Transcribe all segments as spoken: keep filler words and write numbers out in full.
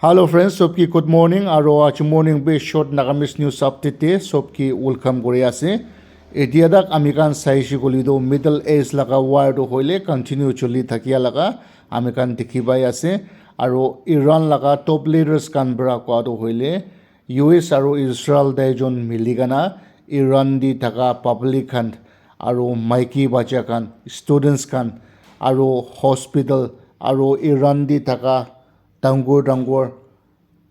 Hello friends, sobki good morning. Aro aji morning bi short Nagamese news update te sobki welcome kuri ase. Etia tak ami khan saishe koile toh Middle East laga war toh hoile continue choli thakia laga ami khan dikhi pai ase. Aro Iran laga top leaders khan para koa toh hoile U S aro Israel daijon mili kana Iran te thaka public khan aro maiki bacha khan, students khan, aro hospital, aro Iran te thaka dangor dangor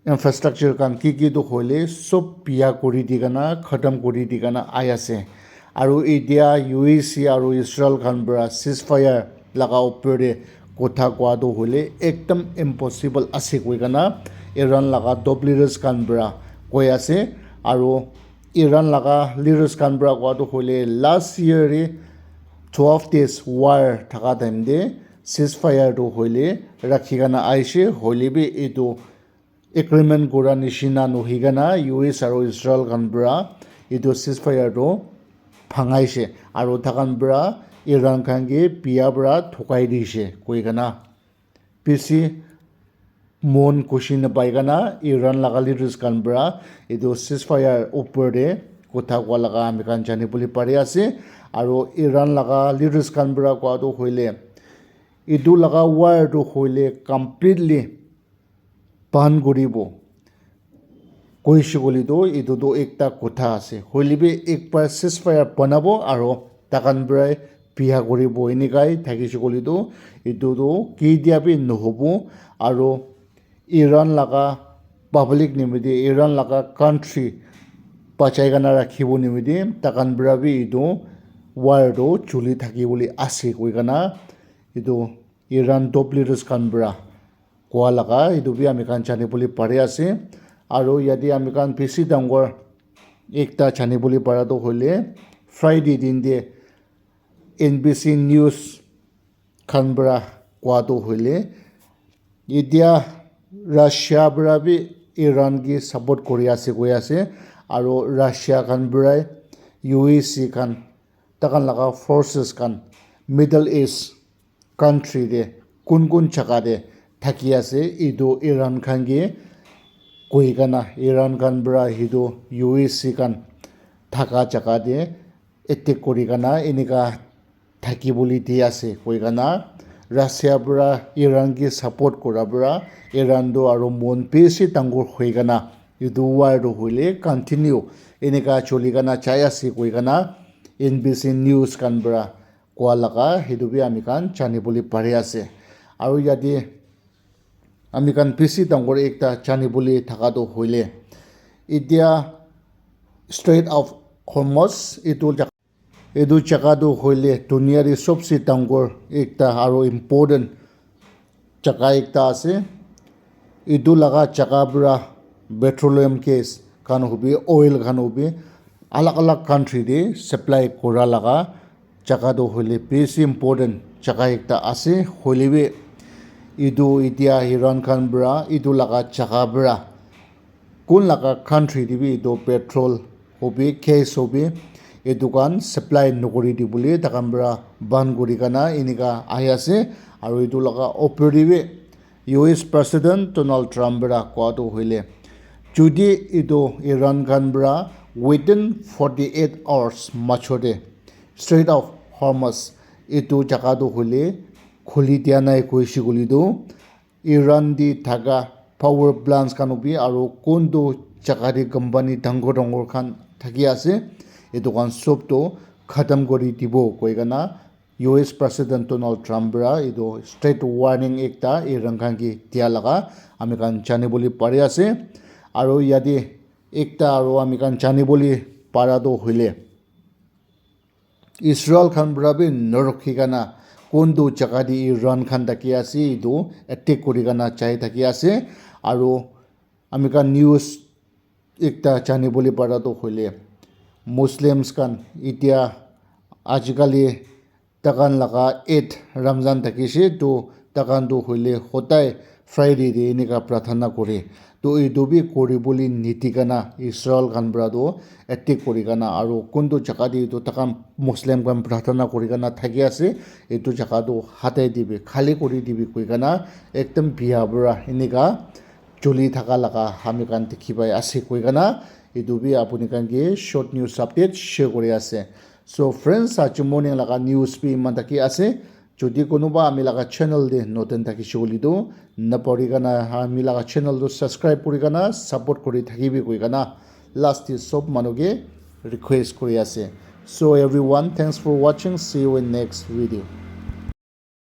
infrastructure khan ki ki tu hoile sob biya kuri di kana, khatam kuri di kana ai ase. Aro etia U S aro Israel khan para ceasefire laga upor te kotha koa tu hoile ekdam impossible ase koi kana Iran laga top leaders khan para koi ase. Aro Iran laga leaders khan para koa tu hoile last year te twelve days war thaka time te ceasefire tu hoile rakhi kana aishe, hoile bi etu agreement kura nishina nohoi kana U S aro Israel khan para etu ceasefire tu bhangaishe aro takhan para Iran khan ke biya para thokai dishe koi kana bishi mon khushi napai kana Iran laga leaders khan para etu ceasefire upor te kotha koa laga ami khan jani bole pari ase. Aro Iran laga leaders khan para koa tu hoile etu laga war tu hoile completely ban kuribo koishe koile toh etu toh ekta kotha ase, hoile bi ek bar ceasefire banabo aro takhan para biya kuribo enekai thakishe koile toh etu toh ketia bi nohobo. Aro Iran laga public nimite, Iran laga country bachai kana rakhibo nimite takhan para bi etu war toh choli thaki bole ase koi kana etu Iran top leaders khan para koa laga etu bi ami khan jani bole pari ase. Aro yate ami khan bishi dangor ekta jani bole para tu hoile Friday din te N B C news khan para koa tu hoile etia Russia para bi Iran ke support kuri ase koi ase. Aro Russia khan para U S khan takhan laga forces khan Middle East country te kun kun jaga te thaki ase etu Iran khan ke koi kana Iran khan para etu U S khan thaka jaga te attack kuri kana enika thaki bole di ase koi kana Russia para Iran ke support kura para Iran tu aro mon bishi dangor hoi kana etu war tu hoile continue enika choli kana jai ase koi kana N B C news khan para koa laga etu bi ami khan jani bole pari ase. Aro yate ami khan bishi dangor ekta jani bole thaka tu hoile etia Strait of Hormuz etu jaga, etu jaga tu hoile dunia te sobse dangor ekta aro important jaga ekta ase. Etu laga jaga para petroleum gas khan hobi, oil khan hobi, alag alag country te supply kura laga jaga tu hoile bishi important jaga ekta ase. Hoile bi etu etia Iran khan para etu laga jaga para kun laga country te bi etu petrol hobi, gas hobi, etu khan supply nokori di bole takhan para ban kuri kana enika ahi ase. Aro etu laga opor te bi U S President Donald Trump para koa tu hoile jodi etu Iran khan para within forty eight hours majo te Strait of Hormuz etu jaga tu hoile khuli dia nai koishe koile tu Iran te thaka power plants khan hobi aro kuntu jaga te company dangor dangor khan thaki ase, etu khan sob tu khatam kuri dibo koi kena U S President Donald Trump para etu straight warning ekta Iran khan ke dia laga ami khan jani bole pari ase. Aro yate ekta aro ami khan jani bole para tu hoile Israel khan para bi norokhi kena kuntu jaga te Iran khan thaki ase, etu attack kuri kena jai thaki ase. Aro ami khan news ekta jani bole para tu hoile Muslims khan etia ajikali takhan laga Eid Ramzan thakishe, to takhan tu hoile hodai Friday te enika prarthana kore. To etu bi kori bole nidi kena Israel khan para tu attack kori kena aro kuntu jaga te etu takhan Muslim khan prarthana kori kena thaki ase, etu jaga tu hatai dibi, khali kori dibi koi kena ekdom biya para enika choli thaka laga ami khan dikhi pai ase koi kana etu bi apuni khan ke short news update share kuri ase. So friends, aji morning laga news bi iman taki ase. Jodi kunuba ami laga channel te notun thakishe koile tu napahori kana ami laga channel tu subscribe kuri kana support kuri thakibi koi kana last te sob manu ke request kuri ase. So everyone, thanks for watching. See you in next video.